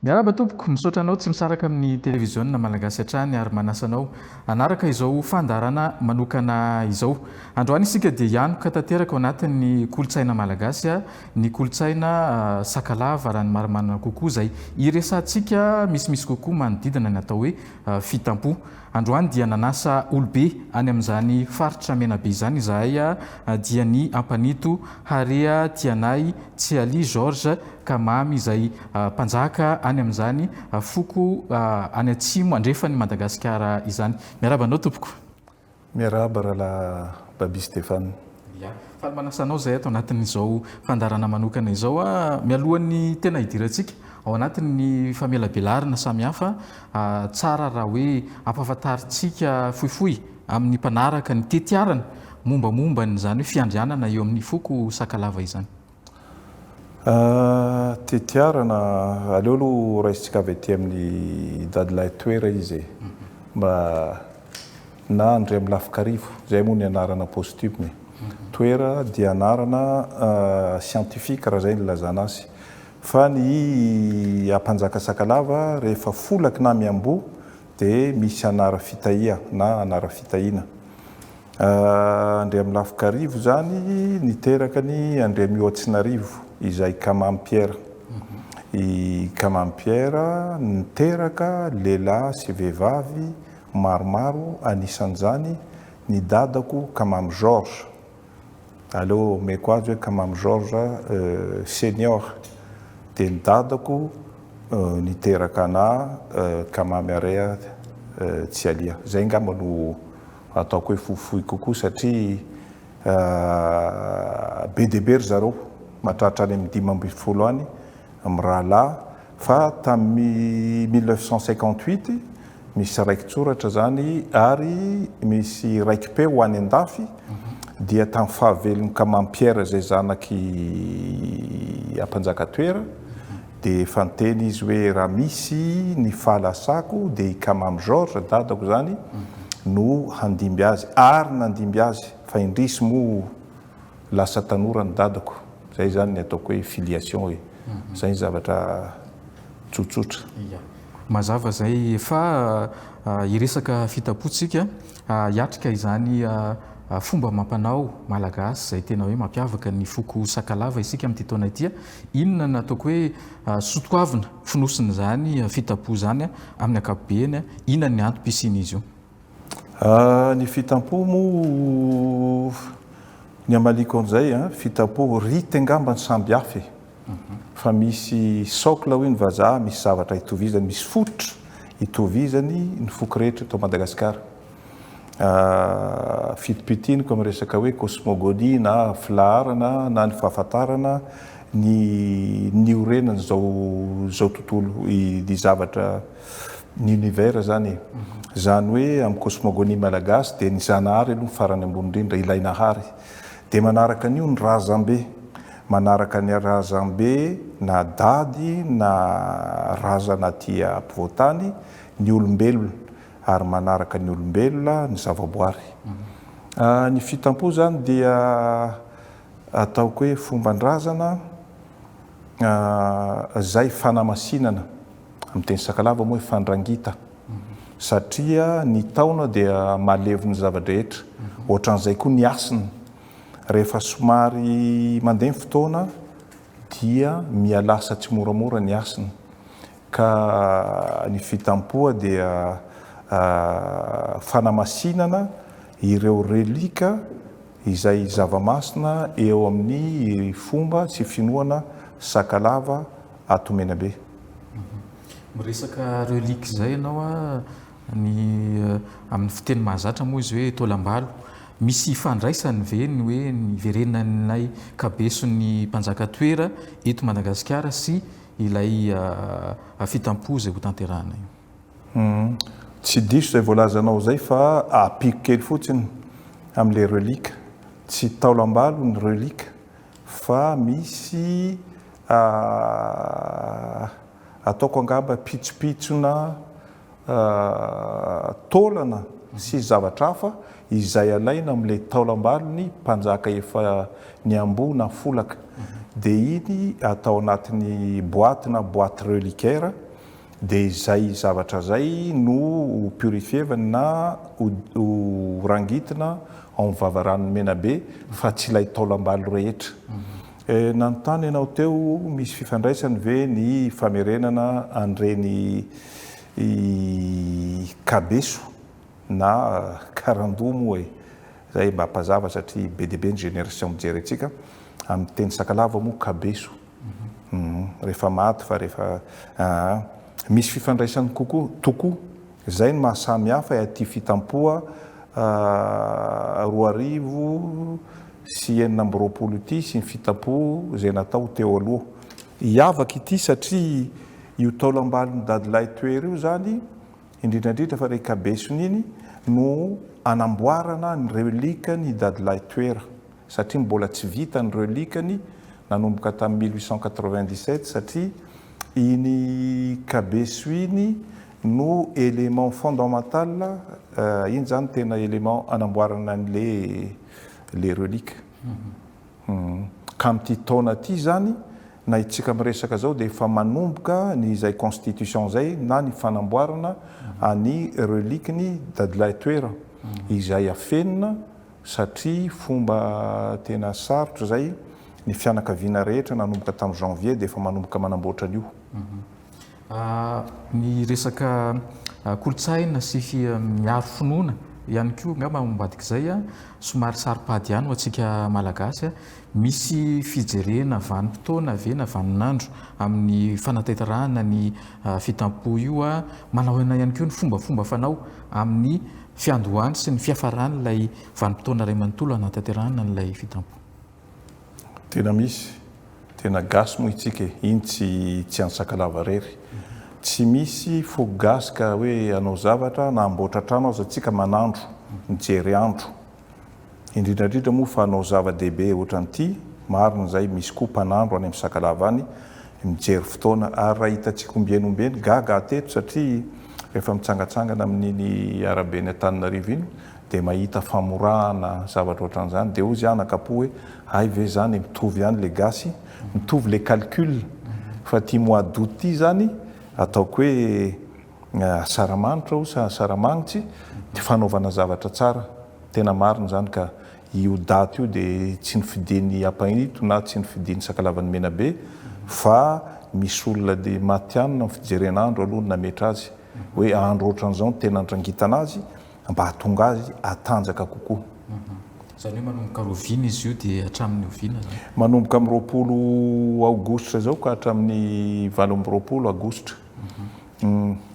Miarahaba tompoko, misaotra anao tsy misaraka amin'ny televiziona malagasy hatrany ary manasa anao hanaraka izao fandaharana manokana izao. Androany isika dia hianoka tanteraka ao anatin'ny kolontsaina malagasy, ny kolontsaina sakalava raha ny marimarina kokoa izay hiresahantsika misimisy kokoa manodidina ny atao hoe fitampo. Androany dia nanasa olobe any amin'izany faritra Menabe izany izahay dia ny Ampanito Harea Tianay Tsiali Georges Kamamy izay mpanjaka any amin'izany foko any atsimo andrefan'i Madagasikara izany. Miarahaba anao tompoko. Miarahaba rahalahy Baby Stéphane. Ya, faly manasa anao izay ato anatin'izao fandaharana manokana izao. Mialohan'ny tena hidirantsika ao anatin'ny famelabelarana samihafa, tsara raha hoe ampahafantarintsika fohifohy amin'ny mpanaraka ny tetiarana mombamomba an'izany hoe fiandrianana eo amin'ny foko Sakalava izany. Tetiarana, aleo aloha raisintsika avy aty amin'ny Dadilahy Toera izy e. Mba na Andriamilafokarivo, izay moa ny anarana posthume e. Toera dia anarana scientifique raha izay no ilazana azy. Fa ny Ampanjaka Sakalava rehefa folaky na miamboho dia misy anara fitahia na anara fitahiana. Andriamilafokarivo izany niteraka an'i Andriamihoatsinarivo izay Kamamy Pierre. I Kamamy Pierre niteraka lehilahy sy vehivavy maromaro anisan'izany ny dadako Kamamy Georges. Aleo omeko azy hoe Kamamy Georges senior. Dia ny dadako niteraka anà Kamamy Area Tsialia. Izay angamba no Ataoko hoe fohifohy kokoa satria be dia be ry zareo, mahatratra any amin'ny 15 any mirahalahy fa tamin'ny 1958 misy raiki-tsoratra izany ary misy raiki-peo any an-dafy dia tamin'ny fahavelon'i Kamamy Pierre izay zanak'i Ampanjaka Toera Dia efa niteny izy hoe raha misy ny fahalasako dia i Kamamy Georges, dadako izany, no handimby azy. Ary nandimby azy, fa indrisy moa lasa tanora ny dadako. Izay izany ny ataoko hoe filiation e. Izay ny zavatra tsotsotra. Ia. Mazava izay fa hiresaka fitampoha tsika, hiatrika izany fomba amam-panao malagasy izay tena hoe mampiavaka ny foko Sakalava isika amin'ity taona ity. Inona no ataoko hoe sotoavina fonosin'izany fitampoha izany amin'ny ankapobeny? Inona ny antom-pisian'izy io? Ny fitampoha moa, ny hamaliako an'izay, fitampoha rite angamba ny samby hafa e! Fa misy socle hoy ny vazaha, misy zavatra itovizany, misy fototra itovizany ny foko rehetra eto Madagasikara. Fitipitiniko amin'ny resaka hoe cosmogonie na filaharana na ny fahafantarana ny niorenan'izao izao tontolo ny zavatra ny univers zany e. Izany hoe amin'ny cosmogonie malagasy dia ny Zanahary aloha ny farany ambony indrindra, ilay Nahary. Dia manaraka an'io ny razambe. Manaraka ny razambe na dady na razana aty ampovoantany ny olombelona ary manaraka ny olombelona ny zavaboary. Ny fitampoha izany dia ataoko hoe fomban-drazana izay fanamasinana, amin'ny teny sakalava moa hoe fandrangita, satria ny taona dia mahalevy ny zava-drehetra, ohatran'izay koa ny hasina, rehefa somary mandeha ny fotoana dia miha-lasa tsimoramora ny hasina. Ka ny fitampoha dia fanamasinana ireo relika izay zava-masina eo amin'ny fomba sy finoana Sakalava ato Menabe. Miresaka relique izay ianao, ny amin'ny fiteny mahazatra moa izy hoe taolam-balo. Misy ifandraisany ve ny hoe niverenan'ilay kabeson'ny mpanjaka Toera eto Madagasikara sy ilay fitampoha izay hotanterahina io. Humm. Tsy diso izay voalazanao izay fa ampiako kely fotsiny amin'ilay relique. Tsy taolam-balo ny relique fa misy ataoko angamba pitsopitsona taolana sy zavatra hafa izay alaina amin'ilay taolam-balon'ny mpanjaka efa niamboho na folaka. Dia iny atao anatin'ny boaty na boite reliquaire. Dia izay zavatra izay no ho purifier-vany na ho ho rangitina ao amin'ny vavaranon'i Menabe fa tsy ilay taolam-balo rehetra. Nanontany ianao teo misy fifandraisany ve ny famerenana an'ireny kabeso na karandoha moa e? Zay mba hampazava satria be dia be ny génération mijery antsika. Amin'ny teny sakalava moa kabeso. Rehefa maty fa rehefa aa. Misy fifandraisany kokoa tokoa. Izay no maha samy hafa ity fitampoha 2026 ity sy ny fitampoha izay natao teo aloha. Hiavaka ity satria io taolambalon'i Dadilahy Toera io izany, indrindra indrindra fa ilay kabesony iny no anamboarana ny relique-n'i Dadilahy Toera. Satria mbola tsy vita ny relique-ny nanomboka tamin'ny 1897 satria iny kabeso iny no élément fondamental, iny zany tena élément anamboarana an'le le relique. Ka amin'ity taona ity zany na itsika miresaka zao dia efa manomboka ny izay constitution zay na ny fanamboarana any relique-ny Dadilahy Toera izay afenina Satria fomba tena sarotra izay, ny fianakaviana rehetra nanomboka tamin'ny janvier dia efa manomboka manamboatra an'io. Ny resaka kolontsaina sy miaro finoana ihany koa angamba ao ambadik'izay, somary saro-pady ihany ho antsika Malagasy. Misy fijerena vanim-potoana ve na vaninandro amin'ny fanatanterahana ny fitampoha io? Manao ahoana ihany koa ny fombafomba fanao amin'ny fiandohany sy ny fiafaran'ilay vanim-potoana iray manontolo hanatanterahana an'ilay fitampoha? Tena misy. Tena gasy moa itsika e. Iny tsy tsy an'i Sakalava irery. Tsy misy foko gasy ka hoe hanao zavatra na hamboatra trano aza tsika manandro, mijery andro. Indrindra indrindra moa fa hanao zava-dehibe ohatran'ity, marina izay, misy koa mpanandro any amin'ny Sakalava any, mijery fotoana. Ary raha hitantsika ombieny ombieny, gaga aho teto satria rehefa mitsangatsangana amin'iny araben'i Antananarivo iny dia mahita famorahana zavatra ohatran'izany, dia hozy aho nakapo hoe hay ve izany mitovy ihany le gasy, mitovy le calcul, fa ity mois d'août ity izany ataoko hoe asaramanitra o sa asaramagnitsy dia fanaovana zavatra tsara. Tena marina izany ka. Io daty io dia tsy nofidin'i Ampahinito na tsy nofidin'i Sakalavan'i Menabe fa misy olona dia matihanina amin'ny fijerena andro aloha no nametra azy hoe andro ohatran'izao no tena andrangitana azy mba hahatonga azy hatanjaka kokoa. Izany hoe manomboka rahoviana izy io dia hatramin'ny oviana izany? Manomboka amin'ny 20 aogositra izao ka hatramin'ny 28 aogositra.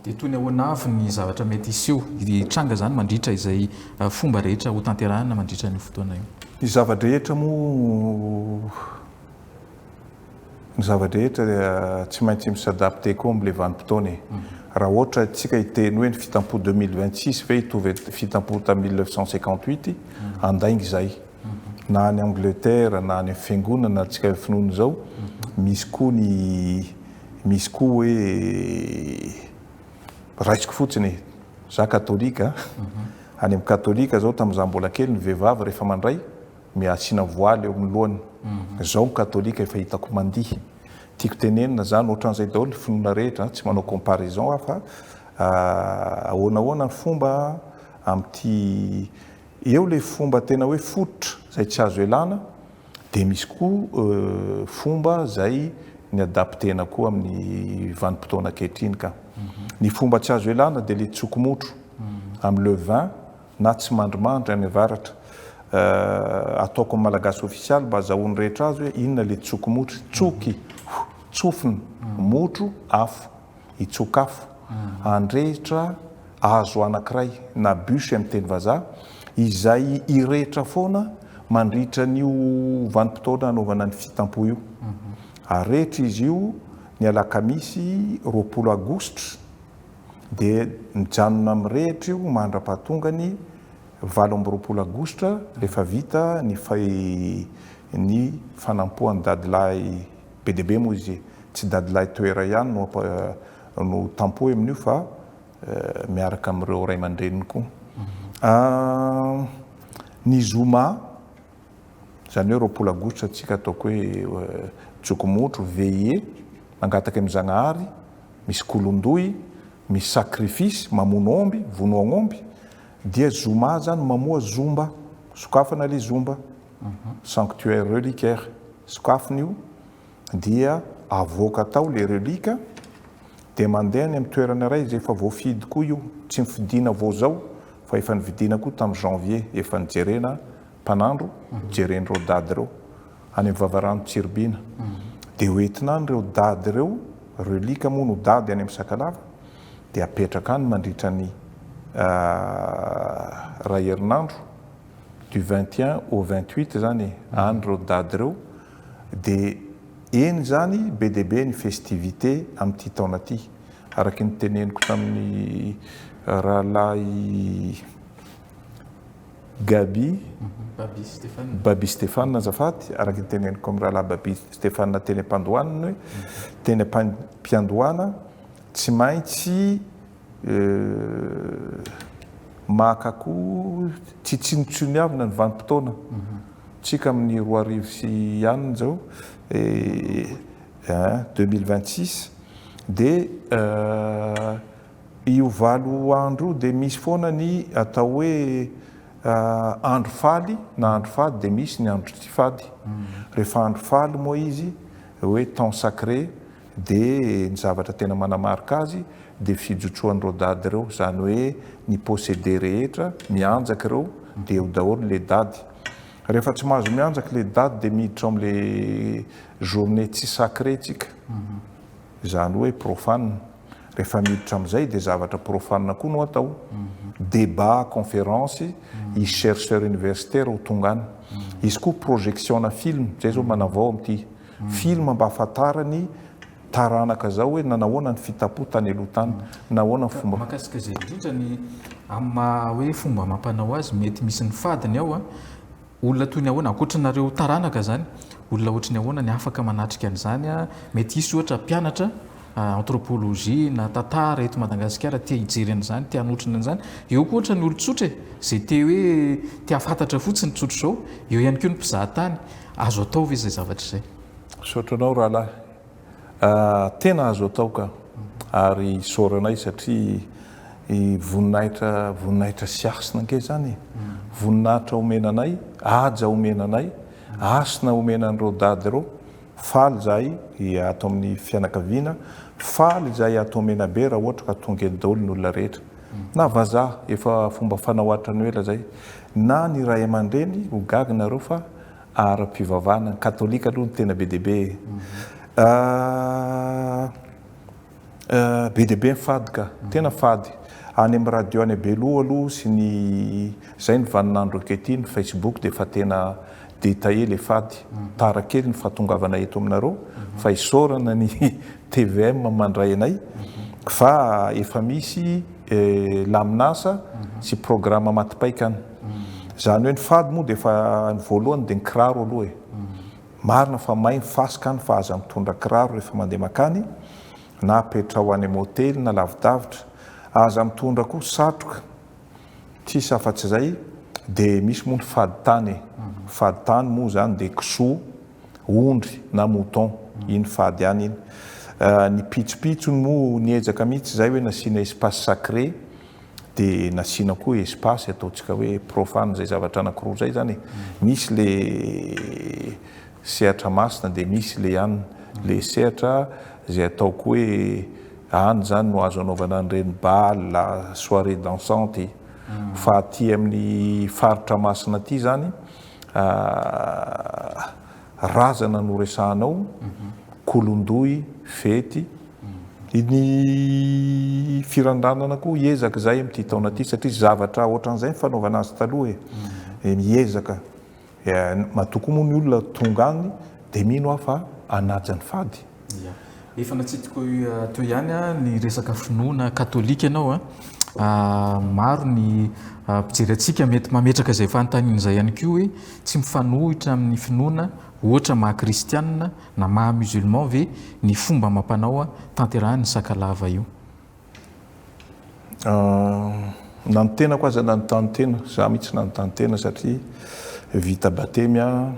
Dia toy ny ahoana avy ny zavatra mety hiseho, hitranga izany mandritra izay fomba rehetra hotanterahina mandritra an'io fotoana io? Ny zava-drehetra moa, ny zava-drehetra dia tsy maintsy mi-s'adapter koa amin'ilay vanim-potoana e. Raha ohatra isika hiteny hoe ny fitampoha 2026 ve hitovy fitampoha tamin'ny 1958, handainga izay. Na any Angleterre na any amin'ny fiangonana antsika finoana izao, misy koa ny Misy koa hoe raisiko fotsiny e, za katolika a, any amin'ny katolika zao tamin'izaho mbola kely ny vehivavy rehefa mandray mi asiana voile eo amin'ny lohany, zao ny katolika efa hitako mandihy, tiako tenenina zany ohatran'izay daholo ny finoana rehetra, tsy manao comparaison aho fa ahoana ahoana ny fomba amin'ity, eo le fomba tena hoe fototra izay tsy azo elana, Dia misy koa fomba izay ni-adapter-na koa amin'ny vanim-potoana ankehitriny ka. Ny fomba tsy azo ialana dia ilay tsokomotro amin'ny le vin na tsy mandrimandry any avaratra. Ataoko amin'ny malagasy ofisialy mba azahoan'ny rehetra azy hoe inona ilay tsokomotro. Tsoky, tsofina, motro, afo. Hitsokafo, handrehitra hazo anankiray na bûche amin'ny teny vazaha, izay hirehitra foana mandritra an'io vanim-potoana hanaovana ny fitampoha io. Arehitra izy io ny alakamisy 20 aogositra dia mijanona mirehitra io mandra-pahatongany 28 aogositra rehefa vita ny ny fanampohan'i Dadilahy Be dia be moa izy e! Tsy dadilahy toera ihany no no tampohy amin'io fa miaraka amin'ireo ray aman-dreniny koa. Ny zoma, izany hoe 20 aogositra tsika ataoko hoe jokomotro, veillée, mangataka amin'i Zagnahary. Misy kolondoy, misy sacrifice, mamono omby, vono agnomby, dia zoma zany mamoha zomba, sokafana le zomba, sanctuaire reliquaire, sokafina io dia avoaka tao le relique dia mandeha any amin'ny toerana iray izay efa voafidy koa io, tsy nifidina vao zao fa efa nividiana koa tamin'ny janvier, efa nijerena mpanandro, jeren'ireo dady ireo. any amin'ny vavarano Tsiribihina. Dia ho entina any ireo dady ireo, relique moa no dady any amin'ny Sakalava, dia apetraka any mandritra ny iray herinandro, du 21 au 28 izany e, any ireo dady ireo, dia eny izany be dia be ny festivité amin'ity taona ity. Araka ny teneniko tamin'ny rahalahy Gaby, Baby Stéphane. Baby Stéphane azafady, araka ny teneniko amin'ny rahalahy Baby Stéphane teny am-pandohanana hoe, teny am-piandohana, tsy maintsy maka koa, tsy tsinontsinoavina ny vanim-potoana. Tsika amin'ny 2000 sy ihany izao, 2026, dia Io valo andro io dia misy foana ny atao hoe andro faly na andro fady dia misy ny andro tsy fady. Rehefa andro faly moa izy hoe temps sacré dia ny zavatra tena manamarika azy dia fijotsoan'ireo dady ireo, izany hoe ny possédé rehetra mianjaka ireo dia eo daholo ilay dady. Rehefa tsy mahazo mianjaka ilay dady dia miditra ao amin'ilay journée tsy sacré tsika. Izany hoe profane. Rehefa miditra amin'izay dia zavatra profane koa no atao. Débat, conférence, hisy chercheur universitaire ho tonga any. Hisy koa projection-na film, izay izao manavao amin'ity. Film mba hahafantarany taranaka izao hoe nanahoana ny fitapo tany aloha tany, nahoana ny fomba. Mahakasika izay indrindra ny amin'ny maha hoe fomba amam-panao azy, mety misy ny fadiny ao an. Olona toy ny ahoana, ankoatra anareo taranaka izany, olona ohatry ny ahoana ny afaka manatrika an'izany? Mety hisy ohatra mpianatra anthropologie na tantara eto Madagasikara te hijery an'izany, te hanotrona an'izany. Eo koa ohatra ny olon-tsotra e, izay te hoe te hahafantatra fotsiny tsotra izao. Eo ihany koa ny mpizahatany. Azo atao ve izay zavatra izay? Misaotra anao rahalahy. Tena azo atao ka! Ary isaoranay satria voninahitra voninahitra sy hasina ange izany e! Voninahitra omena anay, haja omena anay, hasina omena an'ireo dada ireo. Faly izahay ato amin'ny fianakaviana, faly izahay ato Menabe raha ohatra ka tonga eto daholo ny olona rehetra. Na vazaha, efa fomba fanao hatrany ela izay, na ny ray aman-dreny, ho gaga nareo fa ara-pivavahana, ny katolika aloha no tena be dia be e. Be dia be ny fady ka, tena fady. Any amin'ny radio any Beloha aloha sy ny, izay ny vaninandro ankehitriny, Facebook dia efa tena détaillé le fady. Tara kely ny fahatongavana eto aminareo fa isaorana ny tvm mandray anay fa efa misy lamin'asa sy programme maty paika any. Izany hoe ny fady moa dia efa ny voalohany dia ny kiraro aloha e. Marina fa may ny fasika any fa aza mitondra kiraro rehefa mandeha makany na apetraho any am hotely na lavidavitra. Aza mitondra koa satroka, tsisy afa-tsy izay dia misy moa ny fady tany e. Fady tany moa izany dia kisoa, ondry na mouton, iny fady ihany iny. Ny pitsopitsony moa niezaka mihitsy izay hoe nasiana espace sacré dia nasiana koa espace ataontsika hoe profane izay zavatra anankiroa izay izany e. Misy le sehatra masina dia misy le an le sehatra izay ataoko hoe any izany no azo anaovana an'ireny bal, soirée dansante fa aty amin'ny faritra masina aty izany Razana no resahanao, kolondoy, fety, ny firandranana koa hiezaka izay amin'ity taona ity satria zavatra ohatran'izay ny fanaovana azy taloha e, miezaka, matoa koa moa ny olona tonga any dia mino aho fa hanaja ny fady. Ia. Efa natsidiko teo ihany ny resaka finoana katolika ianao. Maro ny mpijery antsika mety mametraka izay fanontaniana izay ihany koa hoe tsy mifanohitra amin'ny finoana ohatra maha kristianina na maha musulman ve ny fomba amam-panao tanterahin'ny Sakalava io? Na ny tenako aza nanontany tena, za mihitsy nanontany tena satria vita batemy aho,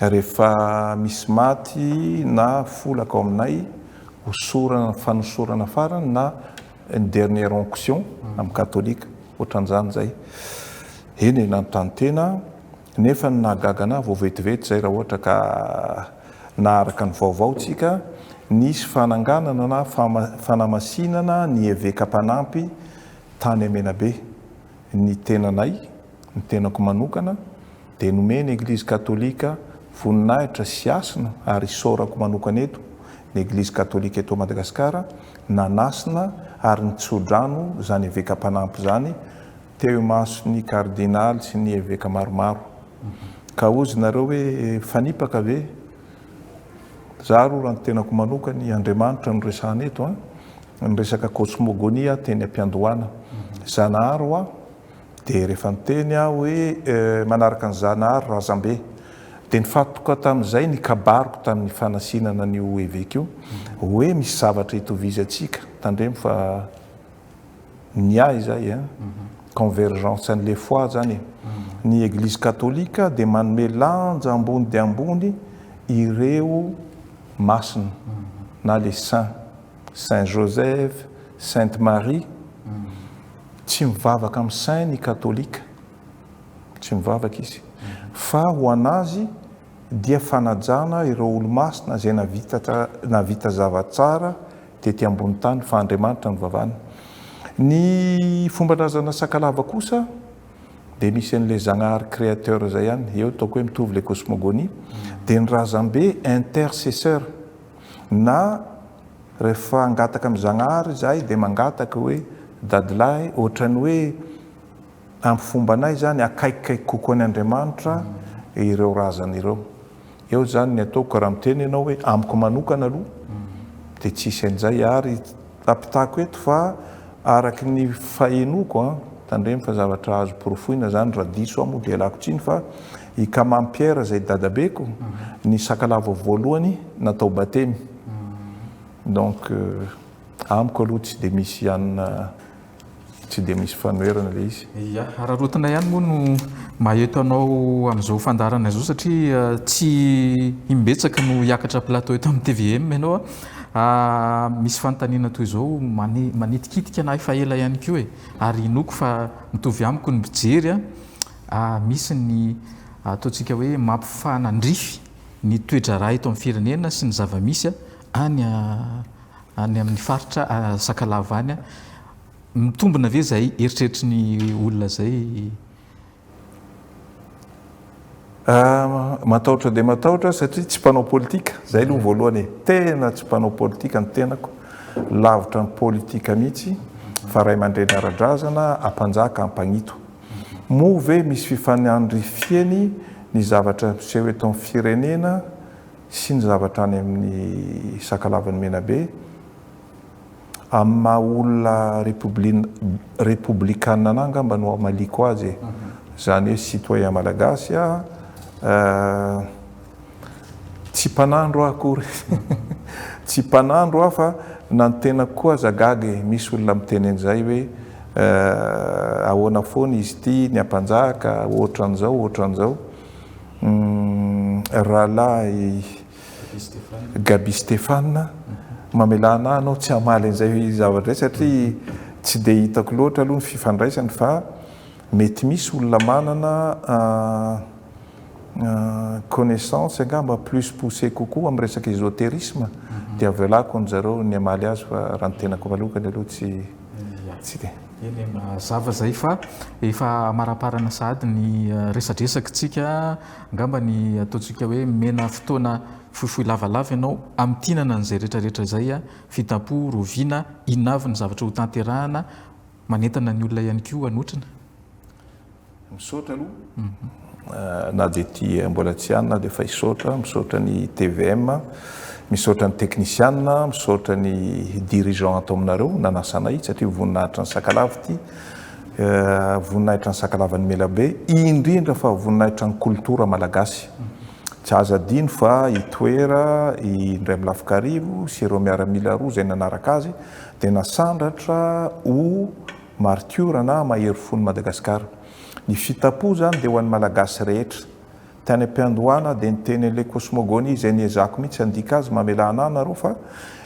rehefa misy maty na folaka ao aminay, hosorana fanosorana farany na ny dernière onction amin'ny katolika, ohatran'izany izay. Eny e, nanontany tena aho, nefa ny nahagaga anah vao vetivety izay raha ohatra ka naharaka ny vaovao tsika, nisy fananganana na fanamasinana ny eveka mpanampy tany Menabe. Ny tenanay, ny tenako manokana, dia nomen'ny Eglizy Katolika voninahitra sy hasina ary isaorako manokana eto ny Eglizy Katolika eto Madagasikara nanasina ary nitsodrano izany eveka mpanampy izany teo imason'ny kardinaly sy ny eveka maromaro. Ka hozy nareo hoe mifanipaka ve? Za aloha raha ny tenako manokana, Andriamanitra no resahana eto an! Niresaka cosmogonie aho teny am-piandohana. Zanahary hoa, dia rehefa niteny aho hoe manaraka an'i Zanahary razambe, dia nifantoka tamin'izay ny kabariko tamin'ny fanasinana an'io eveka io, hoe misy zavatra itovizantsika, tandremo fa ny ahy izay an, convergence an'ilay foi zany e. Ny eglizy katolika dia manome lanja ambony dia ambony ireo masina na les saints. Saint Joseph, Sainte Marie, tsy mivavaka amin'ny saint ny katolika, tsy mivavaka izy, fa ho an'azy dia fanajana ireo olo-masina izay navita navita zava-tsara tety ambony tany fa Andriamanitra no vavahana. Ny fomban-drazana sakalava kosa dia misy an'ilay Zagnahary créateur izay ihany, eo ataoko hoe mitovy ilay cosmogonie, dia ny razambe intercesseur. Na rehefa hangataka amin'i Zagnahary izahay dia mangataka hoe dadilahy ohatran'ny hoe amin'ny fombanay izany akaikikaiky kokoa an' Andriamanitra ireo razana ireo. Eo izany ny ataoko raha miteny ianao hoe amiko manokana aloha dia tsisy an'izay ary ampitako eto fa araky ny fahenoako an, tandremo fa zavatra azo porofoina izany raha diso aho moa dia ialako tsiny fa I Kamamy Pierre izay dadabeko, ny sakalava voalohany natao batemy. Donc amiko aloha tsy dia misy anona, tsy dia misy fanoherana ilay izy. Ia, araraotina ihany moa no maha eto anao amin'izao fandaharana izao satria tsy imbetsaka no hiakatra plateau eto amin'ny tvm ianao a. Misy fanontaniana toy izao manitikitika an'ahy efa ela ihany koa e, ary inoako fa mitovy amiko ny mpijery a. Misy ny ataontsika hoe mampifanandrify ny toe-draharaha eto amin'ny firenena sy ny zava-misy any any amin'ny faritra Sakalava any. Mitombina ve izay eritreritry ny olona izay? Matahotra dia matahotra aho satria tsy mpanao politika, izay aloha voalohany e. Tena tsy mpanao politika ny tenako, lavitra ny politika mihitsy fa ray aman-dreny ara-drazana, ampanjaka, ampagnito. Moa ve misy fifanandrifiany ny zavatra miseho eto amin'ny firenena sy ny zavatra any amin'ny Sakalavan'i Menabe? Amin'ny maha olona repoblikanina anah angamba no hamaliako azy e! Izany hoe citoyen malagasy aho. Tsy mpanandro aho akory. Tsy mpanandro aho fa na ny tenako koa aza gaga e, misy olona miteny an'izay hoe ahoana foana izy ity, ny ampanjaka, ohatran'izao, ohatran'izao. Rahalahy Gaby Stéphane, mamelà anah anao tsy hamaly an'izay zavatra izay satria tsy dia hitako loatra aloha ny fifandraisany fa mety misy olona manana Connaissance angamba plus poussé kokoa amin'ny resaka esoterisme dia avelako an zareo ny hamaly azy fa raha ny tenako manokana aloha tsy tsy dia. Eny e, mazava izay fa efa amaraparana sahady ny resadresaka tsika, angamba ny ataontsika hoe mena fotoana fohifohy lavalava ianao hamintinana an'izay rehetrarehetra izay, fitampo, roviana, inona avy ny zavatra ho tanterahana, manentana ny olona ihany koa hanotrona. Misaotra aloha na dia ety mbola tsy any na dia efa hisaotra, misaotra ny tvm, misaotra ny teknisiana, misaotra ny dirigeant ato aminareo nanasa anay satria voninahitra ny Sakalava ity, voninahitra ny Sakalavan'i Melabe, indrindra fa voninahitra ny kolotora malagasy. Tsy azo adino fa i Toera, i Indraimilafikarivo sy ireo miaramila roa izay nanaraka azy dia nasandratra ho Martiora na mahery fon'i Madagasikara. Ny fitapo izany dia ho an'ny Malagasy rehetra. Tany am-piandohana dia niteny an'ilay cosmogonie izay niezahako mihitsy handika azy, mamelà anà nareo fa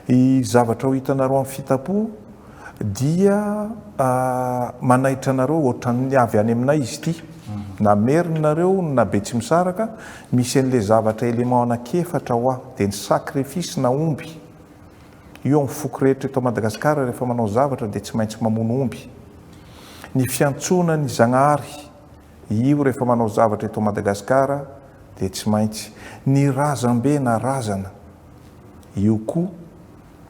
ny zavatra ho hitanareo amin'ny fitampo dia manaitra anareo ohatran'ny avy any aminay izy ity. Na merina nareo na betsimisaraka, misy an'ilay zavatra élément anankiefatra hoa, dia ny sacrifice na omby. Io amin'ny foko rehetra eto Madagasikara rehefa manao zavatra dia tsy maintsy mamono omby. Ny fiantsoana ny Zagnahary, io rehefa manao zavatra eto Madagasikara dia tsy maintsy. Ny razambe na razana, io koa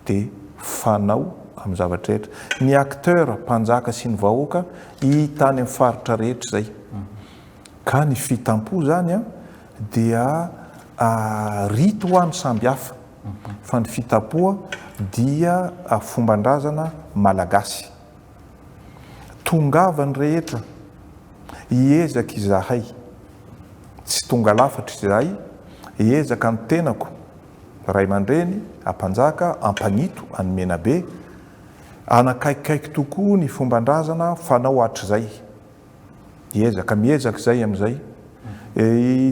dia fanao amin'ny zavatra rehetra. Ny acteur, mpanjaka sy ny vahoaka, hita any amin'ny faritra rehetra izay. Ka ny fitampo izany dia rito ho an'ny samby hafa. Fa ny fitapoa dia fomban-drazana malagasy. Tongava ny rehetra, hiezaka izahay. Tsy tonga lafatra izahay, hiezaka ny tenako, ray aman-dreny, ampanjaka, ampanito any Menabe, hanakaikikaiky tokoa ny fomban-drazana fanao hatrizay. Hiezaka, miezaka izay amin'izay.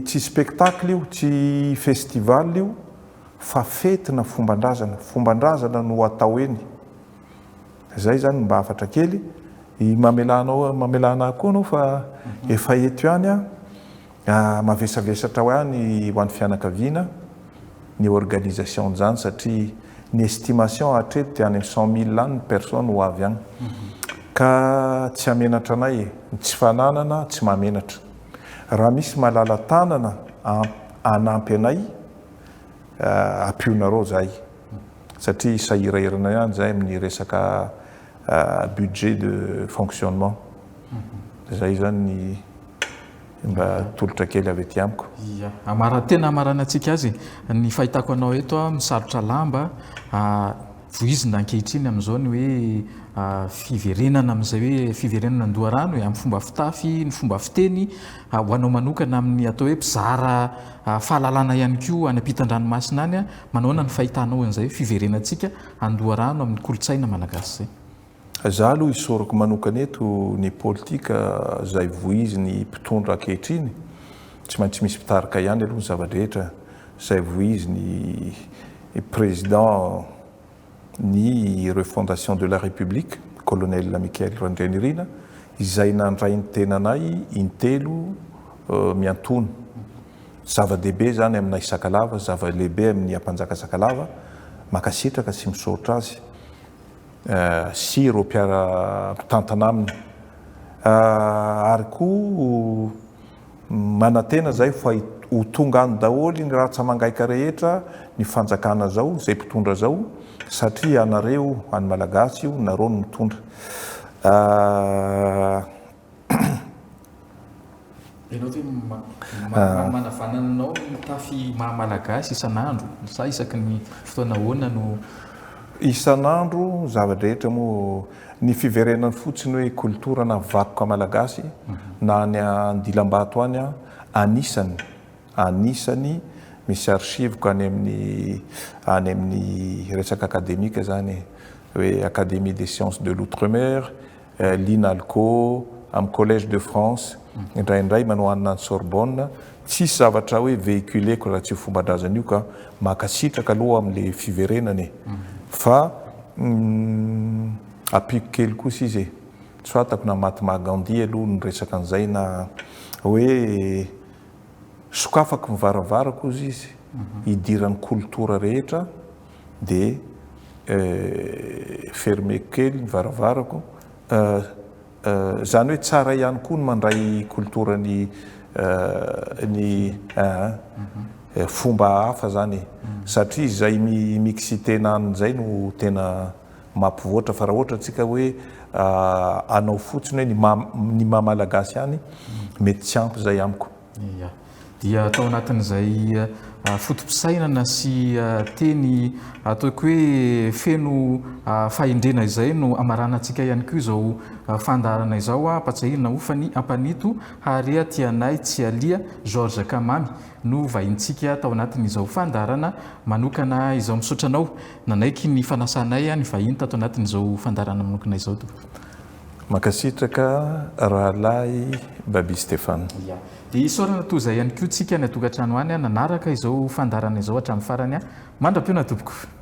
Tsy spectacle io, tsy festival io, fa fety na fomban-drazana. Fomban-drazana no atao eny. Izay izany mba hafatra kely. Mamelà anao, mamelà anah koa anao fa efa eto ihany aho. Mavesavesatra ho ahy ny ho an'ny fianakaviana ny organisation an'izany satria ny estimation hatreto dia any amin'ny 100 000 any ny personnes ho avy any. Ka tsy hamenatra anay e. Ny tsy fananana tsy mahamenatra. Raha misy malala tanana hanampy anay, ampionareo zahay satria sahirahirana ihany zahay amin'ny resaka budget de fonctionnement. Zay zany ny Mba tolotra kely avy aty amiko. Ia. Amara, tena amaranantsika azy e. Ny fahitako anao eto a, misalotra lamba, voizina ankehitriny amin'izao ny hoe fiverenana amin'izay hoe fiverenana an-doharano e, amin'ny fomba fitafy, ny fomba fiteny, ho anao manokana amin'ny atao hoe mpizara fahalalana ihany koa any ampitan-dranomasina any, manahoana ny fahitanao an'izay hoe fiverenantsika an-doharano amin'ny kolontsaina malagasy izay? Za aloha isaorako manokana eto ny politika zay vohizin'ny mpitondra ankehitriny, tsy maintsy misy mpitarika ihany aloha ny zava-drehetra, zay vohizin'ny président ny refondation de la république, colonel Michael Randrianirina, izay nandray ny tenanay intelo miantoana. Zava-dehibe izany aminay Sakalava, zava-lehibe amin'ny Ampanjaka Sakalava, mankasitraka sy misaotra azy. sy ireo mpiara-mitantana aminy. Ary koa manantena izahay fa ho tonga any daholo ny ratsa-mangaika rehetra, ny fanjakana izao, izay mpitondra izao, satria ianareo any Malagasy io, nareo no mitondra. Ianao ve manavanana anao mitafy maha malagasy isan'andro sa isaky ny fotoana ahoana no. Isan'andro zava-drehetra moa ny fiverenany fotsiny hoe kolotora na vakoka malagasy na any Andilambato any anisany anisany misy archive-ko any amin'ny any amin'ny resaka akademika zany hoe académie des sciences de l'outre-mer L'inalco, amin'ny collège de France, indraindray manao anona any Sorbonne, tsisy zavatra hoe véhiculer-ko raha tsy io fomban-drazana io ka, mankasitraka aloha amin'le fiverenana e! Fa ampiako kely kosa izy e, tsy fantako na Mahatma Gandhi aloha niresaka an'izay na hoe sokafako ny varavarako hozy izy hidiran'ny kolotora rehetra, dia fermeko kely ny varavarako, izany hoe tsara ihany koa ny mandray kolotora ny ny fomba hafa zany e, satria izay mi-mixitena any izay no tena mampivoatra fa raha ohatra tsika hoe hanao fotsiny hoe ny maha ny maha malagasy ihany mety tsy ampy izay amiko. Ia. Dia tao anatin'izay foto-pisainana sy teny ataoko hoe feno fahendrena izay no amaranantsika ihany koa izao fandaharana izao. Ampatsiahivina moa fa ny Ampanito Harea Tianay Tsialia Georges Kamamy no vahintsika tao anatin'izao fandaharana manokana izao. Misaotra anao nanaiky ny fanasanay ny vahiny tato anatin'izao fandaharana manokana izao tompoko. Mankasitraka rahalahy Baby Stéphane. Ia. Dia isaorana toy izay ihany koa tsika any an-tokantrano any nanaraka izao fandaharana izao hatramin'ny farany. Mandra-pihaona tompoko.